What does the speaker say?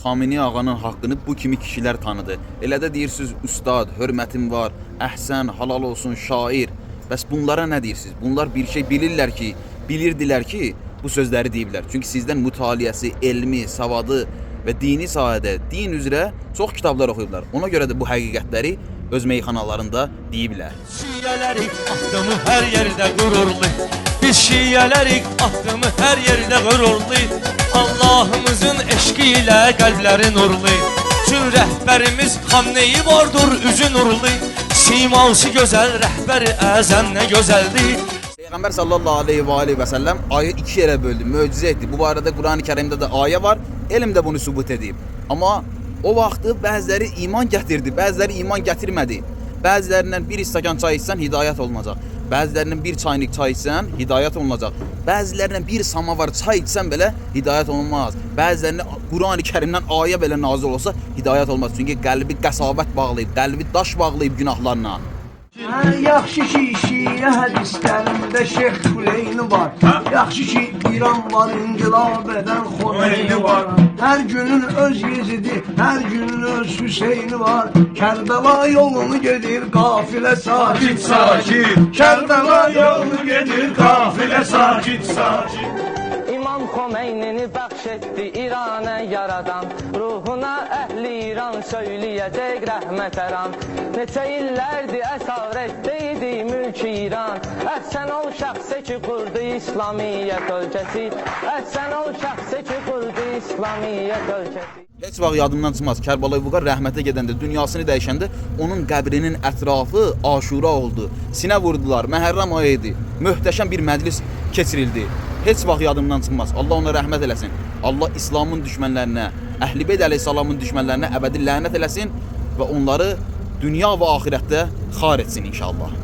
Xamenei ağanın haqqını bu kimi kişilər tanıdı. Elə də deyirsiniz ustad, hörmətim var, əhsən, halal olsun, şair. Bəs bunlara nə deyirsiniz? Bunlar bir şey bilirlər ki, bilirdilər ki, bu sözləri deyiblər. Çünki sizdən mütaliəsi, elmi, savadı və dini sahədə, din üzrə çox kitablar oxuyublar. Ona görə də bu həqiqətləri öz meyxanalarında deyiblər. Şiələrik addımı hər yerdə qürurlu. Biz şiələrik addımı hər yerdə qürurlu. Allahımızın eşqi ilə qəlbləri nurlu. Çün rəhbərimiz Xamneyi vardır üzü nurlu. Siması gözəl rəhbəri əzəm nə gözəldir. Peyğəmbər sallallahu aleyhi və aleyhi və səlləm ayı iki yerə böldü, möcüzə etdi. Bu barədə Qurani Kərimdə də ayə var, elm də bunu sübut edib. Amma o vaxtı bəziləri iman gətirdi, bəziləri iman gətirmədi. Bəzilərindən bir stəkan çay içsən hidayət olunacaq. Bəzilərindən bir çaynik çay içsən hidayət olunacaq. Bəzilərindən bir samavar çay içsən belə hidayət olunmaz. Bəzilərinə Qurani Kərimdən ayə belə nazil olsa hidayət olmaz. Çünki qəlbi qəsavət bağlayıb, qəlbi daş bağlayıb günahlarla. Hə, yaxşı ki, şiə hədislərində Şeyx Xüleyni var. Yaxşı ki, İran var, inqilab edən Xomeyni var. Hər günün öz Yezidi, hər günün öz Hüseyni var. Kərbəla yolunu gedir, qafilə sakit sakit. Kərbəla yolunu gedir, qafilə sakit sakit. İmam Khomeynini bəxş etdi İranə yaradan. Ruhuna əhli İran söyləyəcək rəhmət əran. Neçə illərdir əsarətdə idi mülk İran. Əhsən ol şəxsə ki qurdu İslamiyyət ölkəsi. Əhsən ol şəxsə ki qurdu İslamiyyət ölkəsi. Heç vaxt yadımdan çıxmaz. Kərbəlayı Vüqar rəhmətə gedəndə, dünyasını dəyişəndə onun qəbrinin ətrafı Aşura oldu. Sinə vurdular, Məhərrəm ayı idi. Möhtəşəm bir məclis keçirildi. Heç vaxt yadımdan çıxmaz. Allah ona rəhmət eləsin. Allah İslamın düşmənlərinə, Əhl-i Beyt əleyhissalamın düşmənlərinə əbədi lənət eləsin və onları dünya və axirətdə xar etsin inşallah.